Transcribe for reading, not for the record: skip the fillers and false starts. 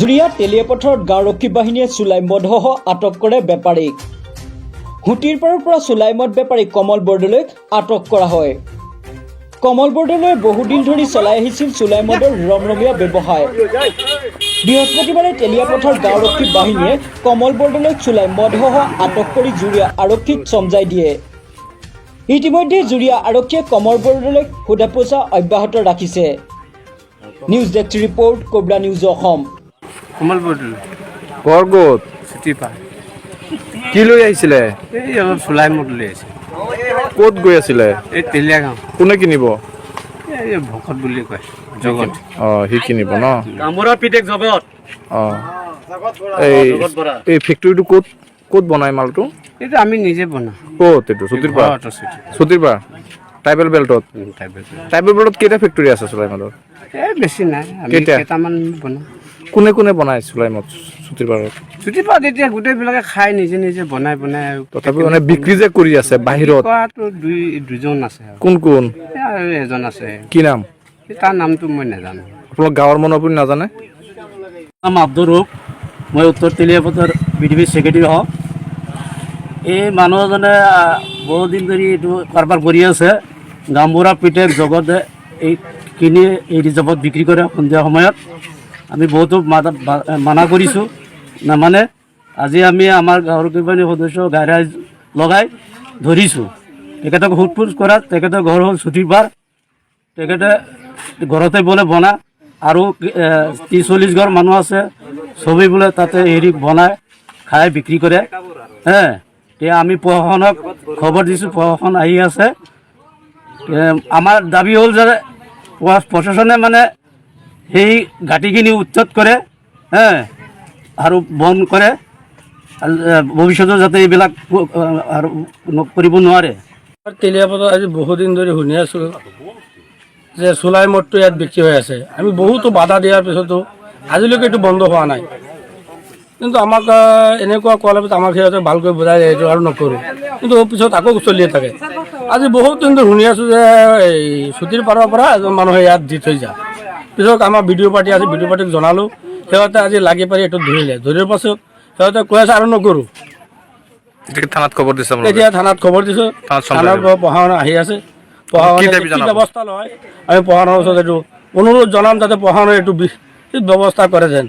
জুৰিয়া তেলিয়াপথাৰত গাঁওৰক্ষী বাহিনীয়ে চুলাই মদসহ আটক কৰে বেপাৰীক। সুঁতিৰপাৰৰ পৰা চুলাই মদ বেপাৰী কমল বৰদলৈক আটক কৰা হয়। কমল বৰদলৈয়ে বহুদিন ধৰি চলাই আহিছিল চুলাই মদৰ ৰমৰমীয়া ব্যৱসায়। বৃহস্পতিবাৰে তেলিয়াপথাৰ গাঁওৰক্ষী বাহিনীয়ে কমল বৰদলৈক চুলাই মদসহ আটক কৰি জুৰিয়া আৰক্ষীক চমজাই দিয়ে। ইতিমধ্যে জুৰিয়া আৰক্ষীয়ে কমল বৰদলৈক সোধা পোছা অব্যাহত ৰাখিছে। News desk report, cobra news Assam. Kamal Bordoloi. ঘৰ ক'ত? চুটিপাৰ। কি লৈ আহিছিলে? এই অলপ চুলাই মদ লৈ আহিছে। ক'ত গৈ আছিলে? এই তেলীয়া গাঁও। কোনে কিনিব? এই ভকত বুলি কয়, জগত। অ, সি কিনিব ন? গামবুঢ়া পিতেক জগত। অ, এই এই ফেক্টৰীটো ক'ত ক'ত বনাই মালটো? এইটো আমি নিজে বনাওঁ। ক'ত এইটো? চুতিৰ পাৰ? ঘৰত চুটি। চুতিৰ পাৰ ট্ৰাইবেল বেল্টত? ট্ৰাইবেল। ট্ৰাইবেল বেল্টত কেইটা ফেক্টৰী আছে চুলাই মদৰ? এই বেছি নাই, আমি কেইটা? কেইটামান বনাওঁ। কোনে কোনে বনাই চুলাই মদ চুতিৰ পাৰত? চুটিপাৰত এতিয়া গোটেইবিলাকে খাই, নিজে নিজে বনাই বনাই আৰু। তথাপি মানে বিক্ৰী যে কৰি আছে বাহিৰত? কৰাটো দুজন আছে আৰু। কোন কোন? এই আৰু এজন আছে। কি নাম? এই তাৰ নামটো মই নাজানো। আপোনালোক গাঁৱৰ মানুহ, আপুনি নাজানে? নাম আব্দুৰ ৰূপ। মই উত্তৰ তেলিয়াপথাৰ বি ডি পি ছেক্ৰেটাৰী হওঁ। এই মানুহজনে বহুত দিন ধৰি এইটো কাৰবাৰ কৰি আছে। গামবুঢ়া পিতেক জগতে এই কিনি এই ৰিজাৰ্ভত বিক্ৰী কৰে সন্ধিয়া সময়ত। আমি বহুতো মানা কৰিছোঁ, নামানে। আজি আমি আমাৰ গাঁৱৰ কেইবাজনী সদস্য গাই ৰাইজ লগাই ধৰিছোঁ। তেখেতক সোধ পোছ কৰাত তেখেতৰ ঘৰ হ'ল চুটিপাৰ। তেখেতে ঘৰতে বোলে বনায় আৰু 30-40 ঘৰ মানুহ আছে, চবেই বোলে তাতে হেৰি বনায়, খাই, বিক্ৰী কৰে। হে, এতিয়া আমি প্ৰশাসনক খবৰ দিছোঁ, প্ৰশাসন আহি আছে। আমাৰ দাবী হ'ল যে প্ৰশাসনে মানে সেই ঘাটিখিনি উচ্ছেদ কৰে হে আৰু বন্ধ কৰে আৰু ভৱিষ্যতে যাতে এইবিলাক আৰু কৰিব নোৱাৰে। তেলিয়াপথাৰত আজি বহুদিন ধৰি শুনি আছোঁ যে চুলাই মদটো ইয়াত বিক্ৰী হৈ আছে। আমি বহুতো বাধা দিয়াৰ পিছতো আজিলৈকে এইটো বন্ধ হোৱা নাই। কিন্তু আমাক এনেকুৱা কোৱাৰ পিছত আমাক সিহঁতে ভালকৈ বুজাই দিয়ে, এইটো আৰু নকৰোঁ। কিন্তু পিছত আকৌ চলিয়ে থাকে। আজি বহুত দিন ধৰি শুনি আছোঁ যে এই চুটিৰ পাৰৰ পৰা এজন মানুহে ইয়াত দি থৈ যায়। পিছত আমাৰ বি ডি অ' পাৰ্টি আছে, বি ডি অ' পাৰ্টিক জনালোঁ। সিহঁতে আজি লাগি পাৰি এইটো ধৰিলে। ধৰাৰ পাছত সিহঁতে কৈ আছে আৰু নকৰোঁ। এতিয়া থানাত খবৰ দিছে আপোনালোকে? এতিয়া থানাত খবৰ দিছোঁ। থানাত চমজাই থানাৰ দিব। পৰা প্ৰশাসন আহি আছে। প্ৰশাসনে কি দাবী কি জনাব? ব্যৱস্থা লয়, আমি প্ৰশাসনৰ ওচৰত এইটো অনুৰোধ জনাম যাতে প্ৰশাসনে এইটো ব্যৱস্থা কৰে যেন।